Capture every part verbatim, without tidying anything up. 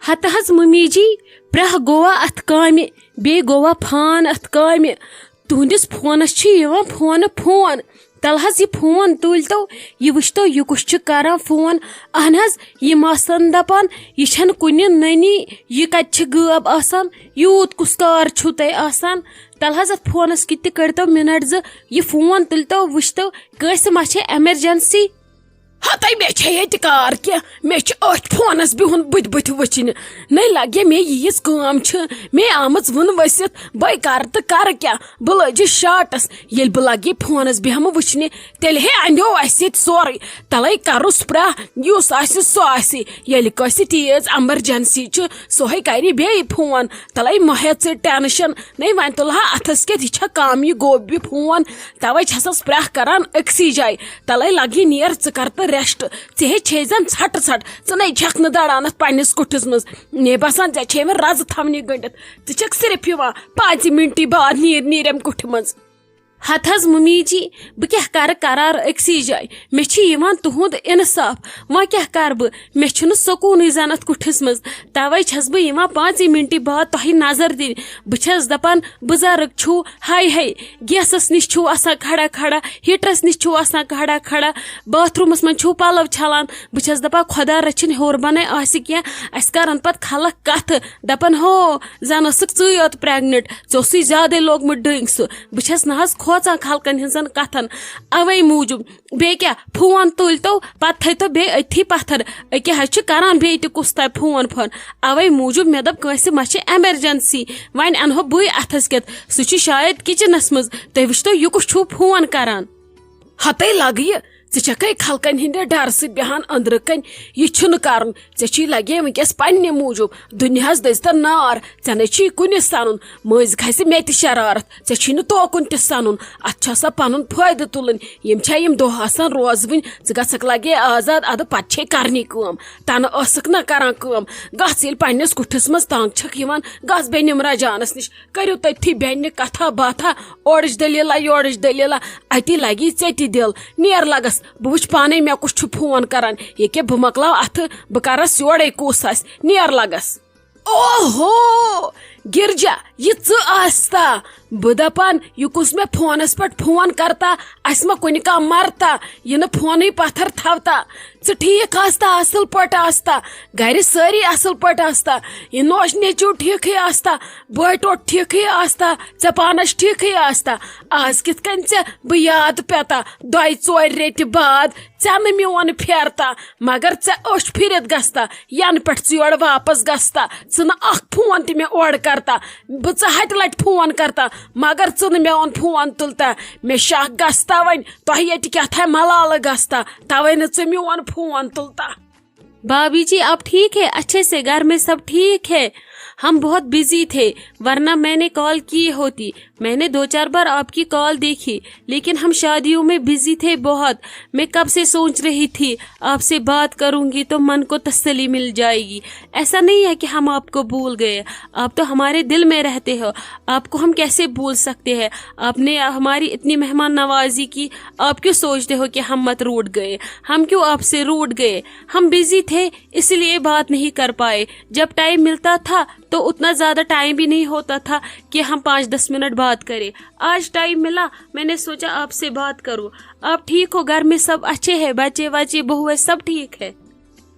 ہتہٕ حظ ممی جی، پرٛاہ گوٚوا اتھ کامہِ، بیٚیہِ گوٚوا فان اتھ کامہِ۔ تُہنٛدِس فونس چھِ یِوان فونہٕ فون۔ تلہٕ حظ یہِ فون تُلۍ تو، یہِ وٕچھ تو یہِ کُس چھُ کران فون۔ اہن حظ، یِم آسن دپان، یہِ چھنہٕ کُنہِ نٔنی، یہِ کتہِ چھِ غٲب آسان، یوٗت کُس کار چھُو تۄہہِ آسان؟ تلہٕ حظ اتھ فونس کِتۍ تہِ کٔڑۍ تو منٹ زٕ، یہِ فون تُلۍ تو، وٕچھ تو کٲنٛسہِ ما چھےٚ ایمرجنسی۔ ہتے، مےٚ چھے ییٚتہِ کار کینٛہہ، مےٚ چھُ أتھۍ فونس بِہُن بٕتھِ بٕتھِ وٕچھنہِ۔ نٔے لگہِ مےٚ ییٖژ کٲم چھِ مےٚ آمٕژ وُن ؤسِتھ، بے کرٕ تہٕ کرٕ کیٛاہ؟ بہٕ لٔجِس شاٹس۔ ییٚلہِ بہٕ لگہٕ یہِ فونس بیٚہمہٕ وٕچھنہِ، تیٚلہِ ہے اندیو اسہِ ییٚتہِ سورُے۔ تلے کرُس پرٛاہ، یُس آسہِ سُہ آسہِ۔ ییٚلہِ کٲنٛسہِ تیز ایمرجنسی چھُ، سُہ ہے کرِ بیٚیہِ فون۔ تلے مہ ہےٚ ژٕ ٹینشن۔ نٔے وۄنۍ تُلہٕ ہا اتھس کٮ۪تھ، یہِ چھا کامہِ گوٚب یہِ فون؟ توے چھسس پرٛاہ کران أکسٕے جایہِ۔ تلے لگہِ نیر، ژٕ کر تہٕ ریسٹ۔ ژےٚ ہے چھے زن ژھٹہٕ ژھٹھ، ژٕ نے چھکھ نہٕ دڑان اتھ پننِس کُٹھِس منٛز۔ مےٚ باسان، ژےٚ چھے وۄنۍ رزٕ تھاونی گٔنڈِتھ۔ ژٕ چھکھ صرف یِوان پانٛژِ منٹی بعد نیر نیر امہِ کُٹھِ منٛز۔ ہتہٕ حظ ممی جی، بہٕ کیٛاہ کرٕ قرار أکسٕے جایہِ؟ مےٚ چھِ یِوان تُہُنٛد انصاف۔ وۄنۍ کیٛاہ کرٕ بہٕ؟ مےٚ چھُنہٕ سکوٗنٕے زن اتھ کُٹھِس منٛز۔ توے چھس بہٕ یِوان پانٛژے منٹی بعد تۄہہِ نظر دِنہِ۔ بہٕ چھس دپان، بُزرگ چھُو، ہاے ہاے، گیسس نِش چھُو آسان کھڑا کھڑا، ہیٹرس نِش چھُو آسان کھڑا کھڑا، باتھ روٗمس منٛز چھُو پلو چھلان۔ بہٕ چھس دپان، خۄدا رٔچھِنۍ، ہیوٚر بۄنے آسہِ کینٛہہ، اسہِ کرن پتہٕ خلق کتھٕ، دپن، ہو، زن ٲسٕکھ ژٕے یوت پریگنٹ، ژےٚ اوسُے زیادے لوگمُت ڈٔنگۍ سُہ۔ بہٕ چھس نہ حظ کھوژان خلقن ہٕنٛزن کتھن، اوے موٗجوٗب۔ بیٚیہِ کیٛاہ، فون تُلۍ تو، پتہٕ تھٲے تو بیٚیہِ أتھی پتھر۔ أکیٛاہ حظ چھِ کران بیٚیہِ تہِ کُس تام فون فون۔ اوے موٗجوٗب مےٚ دوٚپ، کٲنٛسہِ ما چھِ ایمرجنسی، وۄنۍ انہو بٕے اتھس کٮ۪تھ، سُہ چھُ شاید کچنس منٛز۔ تُہۍ وٕچھتو، یہِ کُس چھُو فون کران؟ ہتے لگہٕ یہِ، ژٕ چھکھے خلقن ہٕنٛدِ ڈرٕ سۭتۍ بیہان أنٛدرٕ کنۍ۔ یہِ چھُنہٕ کرُن۔ ژےٚ چھُے لگے وٕنکیٚس پننہِ موٗجوٗب۔ دُنیاہس دٔزۍ تن نار۔ ژےٚ نے چھُے کُنہِ سنُن۔ مٔنٛزۍ کھسہِ مےٚ تہِ شرارت۔ ژےٚ چھُے نہٕ توکُن تہِ سنُن۔ اتھ چھُ آسان پنُن فٲیدٕ تُلُن۔ یِم چھا یِم دۄہ آسان روزوٕنۍ؟ ژٕ گژھکھ لگے آزاد، ادٕ پتہٕ چھے کرنی کٲم۔ تنہٕ ٲسٕکھ نہ کران کٲم۔ گژھ ییٚلہِ پننِس کُٹھِس منٛز تنگ چھکھ یِوان، گژھ بیٚنہِ عمرا جانس نِش۔ کٔرِو تُہۍ تھی بیٚنہِ کتھا باتھا، اورٕچ دٔلیٖلہ، یورٕچ دٔلیٖلہ، اتی لگی ژےٚ تہِ دِل۔ نیر لگس، بہٕ وٕچھ پانے مےٚ کُس چھُ فون کران۔ ییٚکیٛاہ بہٕ مۄکلاو اتھٕ، بہٕ کرس یورے کُس آسہِ۔ نیر لگس۔ اوہو، گرجا، یہِ ژٕ آستا؟ بہٕ دپان، یہِ کُس مےٚ فونس پٮ۪ٹھ فون کرتا؟ اسہِ ما کُنہِ کانٛہہ مرتا؟ یہِ نہٕ فونٕے پتھر تھاوتا۔ ژٕ ٹھیٖک آستا، اصل پٲٹھۍ آستا، گرِ سٲری اصل پٲٹھۍ آستا، یہِ نوش نیٚچو ٹھیٖکھٕے آستا، بٲے ٹوٹھ ٹھیٖکھٕے آستا، ژےٚ پانس ٹھیٖکھٕے آستا۔ آز کِتھ کٔنۍ ژےٚ بہٕ یاد پیتا، دۄیہِ ژورِ ریٚتہِ بعد ژےٚ نہٕ میون پھیرتا، مگر ژےٚ أچھ پھِرِتھ گژھتا، ینہٕ پٮ۪ٹھ ژٕ یورٕ واپس گژھتا، ژٕ نہٕ اکھ فون تہِ مےٚ اورٕ کرتا۔ بہٕ ژٕ ہتہِ لٹہِ فون کرتا، مگر ژٕ نہٕ میون فون تُلتا۔ مےٚ شک گژھتا وۄنۍ، تۄہہِ ییٚتہِ کیٛاہ تھایہِ ملالہٕ گژھتا، توے نہٕ ژٕ میون فون تُلتا۔ بھابھی جی، آپ ٹھیک ہے؟ اچھے سے گھر میں سب ٹھیک ہے؟ ہم بہت بزی تھے، ورنہ میں نے کال کی ہوتی۔ میں نے دو چار بار آپ کی کال دیکھی، لیکن ہم شادیوں میں بزی تھے بہت۔ میں کب سے سوچ رہی تھی آپ سے بات کروں گی تو من کو تسلی مل جائے گی۔ ایسا نہیں ہے کہ ہم آپ کو بھول گئے، آپ تو ہمارے دل میں رہتے ہو، آپ کو ہم کیسے بھول سکتے ہیں؟ آپ نے ہماری اتنی مہمان نوازی کی، آپ کیوں سوچتے ہو کہ ہم مت روٹ گئے؟ ہم کیوں آپ سے روٹ گئے؟ ہم بزی تھے، اسی لیے بات نہیں کر پائے۔ جب ٹائم ملتا تھا تو اتنا زیادہ ٹائم بھی نہیں ہوتا تھا کہ ہم پانچ دس منٹ بات کریں۔ آج ٹائم ملا، میں نے سوچا آپ سے بات کروں۔ آپ ٹھیک ہو؟ گھر میں سب اچھے ہیں؟ بچے وچے، بہویں، سب ٹھیک ہے؟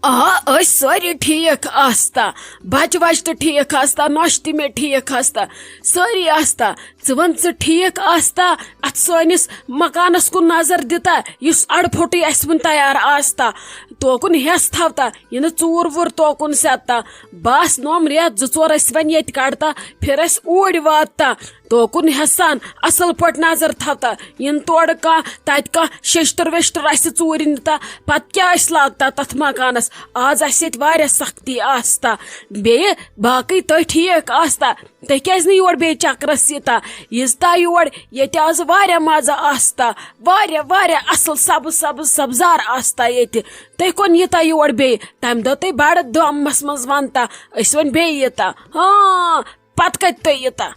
آ، أسۍ سٲری ٹھیٖک آستا، بچہٕ وچہٕ تہِ ٹھیٖک آستا، نۄشہِ تہِ مےٚ ٹھیٖک آستا، سٲری آستا۔ ژٕ وَن، ژٕ ٹھیٖک آستا اَتھ سٲنِس مکانس کُن نظر دِتا، یُس اَڑٕ پھوٚٹُے اَسہِ وُنہِ تیار آستا، توکُن ہٮ۪س تھاوتا، یہِ نہٕ ژوٗر ووٗر توکُن سٮ۪تتا۔ بس نوٚم رٮ۪تھ زٕ ژور ٲسۍ وۄنۍ ییٚتہِ کڑتا، پھر ٲسۍ اوٗرۍ واتتا۔ توکُن ہٮ۪سان اَصٕل پٲٹھۍ نظر تھاوتا، یِنہٕ تورٕ کانٛہہ، تَتہِ کانٛہہ شیشتٕر ویشتٕر آسہِ ژوٗرِ نِتا، پتہٕ کیٛاہ آسہِ لاگتا تَتھ مکانس؟ آز آسہِ ییٚتہِ واریاہ سختی آستا۔ بیٚیہِ باقٕے تُہۍ ٹھیٖک آستا، تُہۍ کیٛازِ نہٕ یور بیٚیہِ چکرس یِتا؟ ییٖژ تا یور، ییٚتہِ آز واریاہ مزٕ آستا، واریاہ، واریاہ اَصٕل سبٕز سبٕز سبزار آستا ییٚتہِ۔ تُہۍ کون یِتا یور بیٚیہِ؟ تَمہِ دۄہ تُہۍ بڑٕ دۄمس منٛز ونتا، أسۍ وۄنۍ بیٚیہِ یِتا۔ ہاں، پتہٕ کتہِ تُہۍ یِتا؟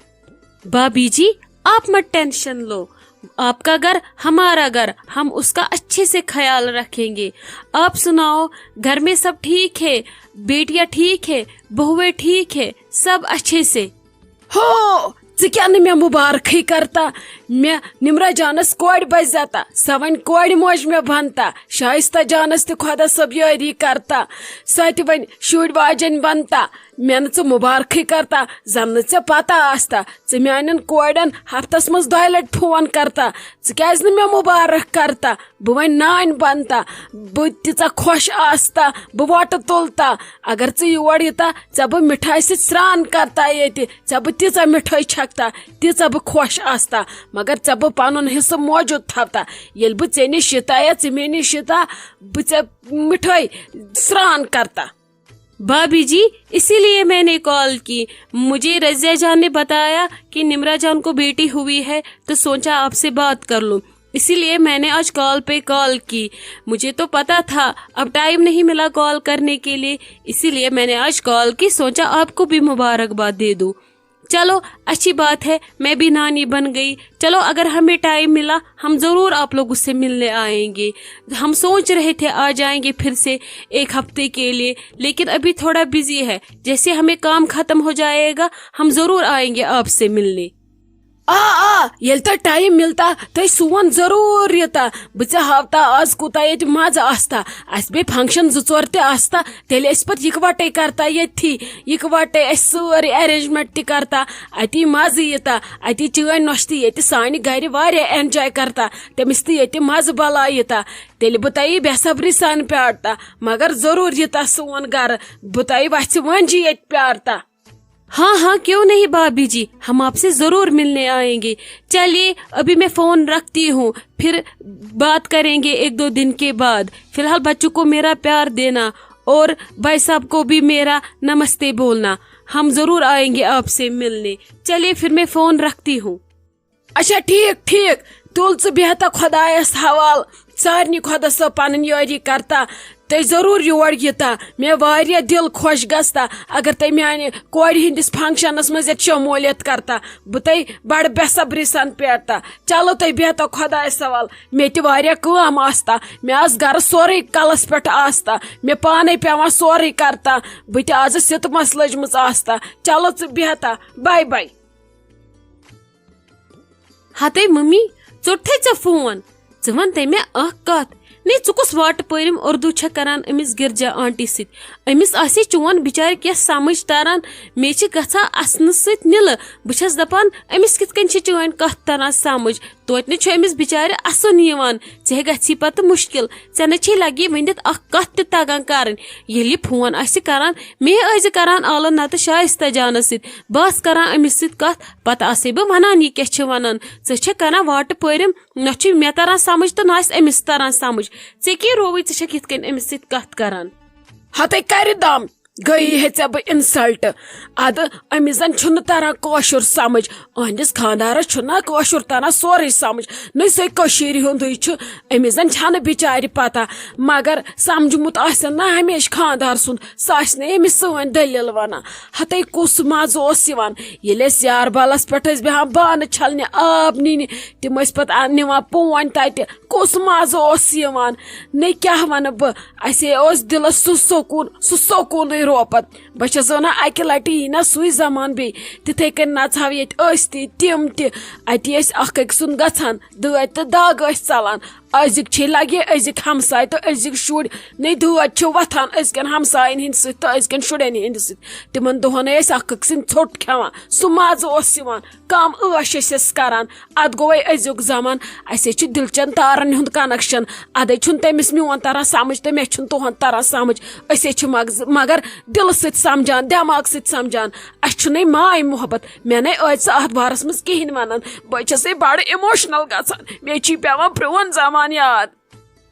بھابھی جی، آپ مت ٹینشن لو، आपका घर हमारा घर, हम उसका अच्छे से ख्याल रखेंगे। आप सुनाओ, घर में सब ठीक है? बेटियां ठीक है? बहुएं ठीक है? सब अच्छे से؟ ہو، ژٕ کیٛاہ نہٕ مےٚ مُبارکھٕے کرتا؟ مےٚ نمرہ جانس کورِ بزیتا، سۄ وۄنۍ کورِ موج مےٚ بنتا، شایستہ جانس تہِ خۄدا صٲب یٲری کرتا، سۄ تہِ وۄنۍ شُرۍ واجٮ۪ن بنتا۔ مےٚ نہٕ ژٕ مُبارکھٕے کرتا، زن نہٕ ژےٚ پتہ آستا۔ ژٕ میانٮ۪ن کورٮ۪ن ہفتس منٛز دۄیہِ لٹہِ فون کرتا، ژٕ کیٛازِ نہٕ مےٚ مُبارک کرتا؟ بہٕ وۄنۍ نانۍ بنتا، بہٕ تیٖژاہ خۄش آستا، بہٕ وۄٹہٕ تُلتا۔ اگر ژٕ یور یِتا، ژےٚ بہٕ مِٹھایہِ سۭتۍ سرٛان کرتا ییٚتہِ، ژےٚ بہٕ تیٖژاہ مِٹھٲے چھکتا، تیٖژاہ بہٕ خۄش آستا۔ مگر ژےٚ بہٕ پنُن حصہٕ موجود تھاوتا۔ ییٚلہِ بہٕ ژےٚ نِش یِتا یا ژٕ مےٚ نِش یِتا، بہٕ ژےٚ مِٹھٲے سرٛان کرتا۔ بھابھی جی، اسی لیے میں نے کال کی۔ مجھے رضیہ جان نے بتایا کہ نمرہ جان کو بیٹی ہوئی ہے، تو سوچا آپ سے بات کر لوں۔ اسی لیے میں نے آج کال پہ کال کی۔ مجھے تو پتا تھا اب ٹائم نہیں ملا کال کرنے کے لیے، اسی لیے میں نے آج کال کی، سوچا آپ کو بھی مبارکباد دے دوں۔ چلو، اچھی بات ہے، میں بھی نانی بن گئی۔ چلو، اگر ہمیں ٹائم ملا، ہم ضرور آپ لوگوں سے ملنے آئیں گے۔ ہم سوچ رہے تھے آ جائیں گے پھر سے ایک ہفتے کے لیے، لیکن ابھی تھوڑا بزی ہے۔ جیسے ہمیں کام ختم ہو جائے گا، ہم ضرور آئیں گے آپ سے ملنے۔ آ، آ، ییٚلہِ تۄہہِ ٹایم مِلتا، تُہۍ سون ضروٗر یِتا۔ بہٕ ژےٚ ہاوتا آز کوٗتاہ ییٚتہِ مَزٕ آستا۔ اَسہِ بیٚیہِ فنکشن زٕ ژور تہِ آستا، تیٚلہِ أسۍ پتہٕ یِکوَٹَے کرتا ییٚتھی۔ یِکوَٹَے اَسہِ سٲرٕے ارینجمنٹ تہِ کرتا۔ اَتی مَزٕ یِتا، اَتی چٲنۍ نۄشہِ تہِ ییٚتہِ سانہِ گرِ واریاہ انجاے کرتا۔ تٔمِس تہِ ییٚتہِ مَزٕ بَلاے یِتا۔ تیٚلہِ بہٕ تۄہہِ بے صبری سان پیارتا، مگر ضروٗر یِتا سون گرٕ۔ بہٕ تۄہہِ وَژھِ وٲنجہِ ییٚتہِ پیارتا۔ ہاں ہاں، کیوں نہیں بھابھی جی، ہم آپ سے ضرور ملنے آئیں گے۔ چلیے، ابھی میں فون رکھتی ہوں، پھر بات کریں گے ایک دو دن کے بعد۔ فی الحال بچوں کو میرا پیار دینا اور بھائی صاحب کو بھی میرا نمستے بولنا۔ ہم ضرور آئیں گے آپ سے ملنے۔ چلیے، پھر میں فون رکھتی ہوں۔ اچھا، ٹھیک، ٹھیک۔ تُل ژٕ بیہتا خۄدایس حوال۔ سارنٕے خۄدا صٲب پنٕنۍ یٲری کرتا۔ تُہۍ ضروٗر یور یِتا۔ مےٚ واریاہ دِل خۄش گژھتا اگر تُہۍ میانہِ کورِ ہٕنٛدِس فنکشنس منٛز ییٚتہِ شموٗلیت کرتا۔ بہٕ تۄہہِ بڑٕ بے صبری سان پیارتا۔ چلو، تُہۍ بیہتا خۄدایس حوال۔ مےٚ تہِ واریاہ کٲم آستا۔ مےٚ آس گرٕ سورُے کلس پٮ۪ٹھ آستا۔ مےٚ پانے پٮ۪وان سورُے کرتا۔ بہٕ تہِ آزٕ سِتمس لٔجمٕژ آستا۔ چلو، ژٕ بیہتا۔ Bye bye. ہتے ممی، ژوٚٹھے ژےٚ فون۔ ژٕ وَن تٔمۍ مےٚ اکھ کتھ۔ نے، ژٕ کُس واٹہٕ پٲرِم اردو چھےٚ کران أمِس گرجا آنٹی سۭتۍ؟ أمِس آسہِ چون بِچارِ کینٛہہ سمجھ تران۔ مےٚ چھِ گژھان اسنہٕ سۭتۍ نِلہٕ۔ بہٕ چھَس دپان، أمِس کِتھ کٔنۍ چھِ چٲنۍ کتھ تران سمجھ؟ توتہِ نہٕ چھُ أمِس بِچارِ اسُن یِوان۔ ژےٚ گژھی پتہٕ مُشکِل۔ ژےٚ نہٕ چھے لگی ؤنِتھ اکھ کتھ تہِ تگان کرٕنۍ۔ ییٚلہِ یہِ فون آسہِ کران، مے ٲسۍ زِ کران آلو نتہٕ شایستہ جانس سۭتۍ۔ بہٕ آسہٕ کران أمِس سۭتۍ کتھ، پتہٕ آسے بہٕ ونان، یہِ کیٛاہ چھِ ونان؟ ژٕ چھےٚ کران واٹہٕ پٲرِم، نہ چھُے مےٚ تران سمجھ تہٕ نہ آسہِ أمِس تران سمجھ۔ ژےٚ کیٛاہ رووٕے، ژٕ چھکھ یِتھ کٔنۍ أمِس سۭتۍ کتھ کران؟ ہتے کرِ دم، گٔیی ہے ژےٚ بہٕ insult۔ ادٕ أمِس زن چھُنہٕ تران کٲشُر سمجھ۔ أہنٛدِس خانٛدارس چھُنہ کٲشُر تران سورُے سمجھ، نہ سُے کٔشیٖرِ ہُنٛدُے چھُ۔ أمِس زن چھنہٕ بِچارِ پتہ، مگر سمجھمُت آسن نہ ہمیشہِ خانٛدار سُنٛد، سُہ آسہِ نہٕ أمِس سٲنۍ دٔلیٖل ونان۔ ہتے کُس مزٕ اوس یِوان، ییٚلہِ أسۍ یاربلس پٮ۪ٹھ ٲسۍ بیٚہوان بانہٕ چھلنہِ، آب نِنہِ، تِم ٲسۍ پتہٕ ان-، نِوان پونۍ تتہِ۔ کُس مزٕ اوس یِوان، نے کیٛاہ ونہٕ بہٕ۔ اسے اوس دِلس سُہ سکوٗن، سُہ سکوٗنٕے روپت۔ بہٕ چھَس وَنان، اَکہِ لَٹہِ یی نا سُے زمان بیٚیہِ۔ تِتھَے کٔنۍ نَژہاو ییٚتہِ أسۍ تہِ، تِم تہِ۔ اَتی ٲسۍ اَکھ أکۍ سُنٛد گژھان، دٲدۍ تہٕ دَگ ٲسۍ ژَلان۔ أزِکۍ چھے لَگہِ أزِکۍ ہمساے تہٕ أزِکۍ شُرۍ۔ نَے دٲدۍ چھِ وۄتھان أزکٮ۪ن ہمساین ہِنٛدۍ سۭتۍ تہٕ أزکٮ۪ن شُرٮ۪ن ہِنٛدۍ سۭتۍ۔ تِمَن دۄہَن ٲسۍ اَکھ أکۍ سٕنٛدۍ ژھوٚٹ کھٮ۪وان۔ سُہ مَزٕ اوس یِوان۔ کم عٲش ٲسۍ أسۍ کران۔ اتھ گوٚوے أزیُک زمان۔ اسے چھُ دِلچن تارن ہُنٛد connection۔ ادے چھُنہٕ تٔمِس میون تران سمجھ تہٕ مےٚ چھُنہٕ تُہُنٛد تران سمجھ۔ أسے چھِ مغز-، مگر دِلہٕ سۭتۍ سمجھان، دٮ۪ماغ سۭتۍ سمجھان۔ اسہِ چھُنہٕ ماے محبت۔ مےٚ نے ٲدۍ سۄ اتھ بارس منٛز کہیٖنۍ ونان۔ بہٕ چھسے بڑٕ emotional گژھان۔ مےٚ چھُے پٮ۪وان پرون زمان یاد۔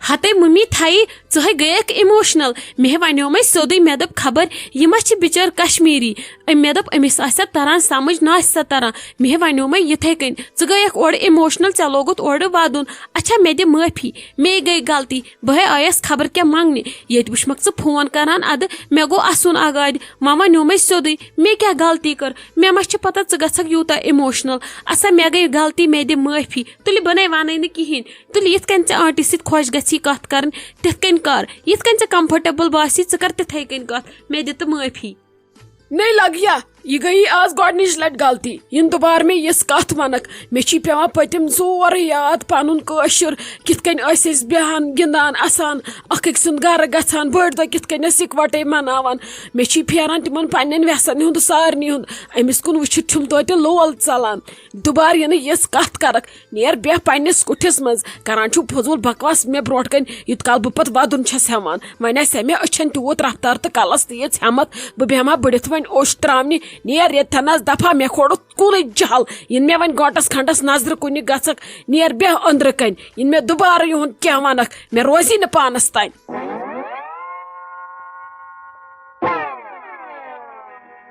ہتے ممی تھایی، ژٕ ہے گٔیکھ emotional۔ مےٚ ہے ونیومے سیوٚدُے، مےٚ دوٚپ خبر یہِ ما چھِ بِچٲر کشمیٖری۔ أمۍ مےٚ دوٚپ أمِس آسہِ سا تران سمجھ، نہ آسہِ سا تران۔ مےٚ ہے ونیومے یِتھے کٔنۍ، ژٕ گٔیکھ اورٕ emotional، ژےٚ لوگُتھ اورٕ ودُن۔ اچھا مےٚ دِ معٲفی، مے گٔے غلطی، بہٕ ہے آیس خبر کیٛاہ منگنہِ۔ ییٚتہِ وٕچھمکھ ژٕ فون کران ادٕ، مےٚ گوٚو اسُن آگادِ۔ وۄنۍ ونیومے سیوٚدُے، مے کیٛاہ غلطی کٔر؟ مےٚ ما چھِ پتہ ژٕ گژھکھ یوٗتاہ emotional۔ اسا مےٚ گٔے غلطی، مے دِ معٲفی۔ تُلہِ بہٕ نے ونَے نہٕ کِہیٖنۍ۔ تُلہِ یِتھ کٔنۍ ژےٚ آنٹی سۭتۍ خۄش گژھی کتھ کرٕنۍ، تِتھ کٔنۍ کر۔ یِتھ کٔنۍ ژےٚ comfortable باسی، ژٕ کر تِتھے کٔنۍ کتھ۔ مےٚ دِ تہٕ معٲفی۔ نے لگیا، یہِ گٔیی آز گۄڈنِچ لٹہِ غلطی۔ یِنہٕ دُبارٕ مےٚ یِژھ کتھ ونکھ۔ مےٚ چھی پٮ۪وان پٔتِم سورُے یاد، پنُن کٲشُر، کِتھ کٔنۍ ٲسۍ أسۍ بیٚہان، گِنٛدان، اسان، اکھ أکۍ سُنٛد گرٕ گژھان، بٔڑۍ دۄہ کِتھ کٔنۍ ٲسۍ اِکوٹے مناوان۔ مےٚ چھی پھیران تِمن پننٮ۪ن وٮ۪سن ہُنٛد، سارنٕے ہُنٛد۔ أمِس کُن وٕچھِتھ چھُم توتہِ لول ژلان۔ دُبارٕ یِنہٕ یِژھ کتھ کرکھ۔ نیر بیٚہہ پننِس کُٹھِس منٛز، کران چھُ فضوٗل بکواس مےٚ برونٛٹھ کنہِ، یوٗت کال بہٕ پتہٕ ودُن چھس ہٮ۪وان۔ وۄنۍ آسہِ ہا مےٚ أچھن تیوٗت رفتار تہٕ کلس تیٖژ ہٮ۪متھ، بہٕ بیٚہمہٕ ہا بٔڑِتھ وۄنۍ اوٚش ترٛاونہِ۔ نیر ییٚتہِ تھنس دفعہ، مےٚ کھوڑُتھ کُنُے جہل۔ یِنہٕ مےٚ وۄنۍ گٲنٹس کھنڈس نظرِ کُنہِ گژھکھ، نیر بیٚہہ أنٛدرٕ کنہِ۔ یِنہٕ مےٚ دُبارٕ یِہُنٛد کینٛہہ ونکھ، مےٚ روزی نہٕ پانس تام۔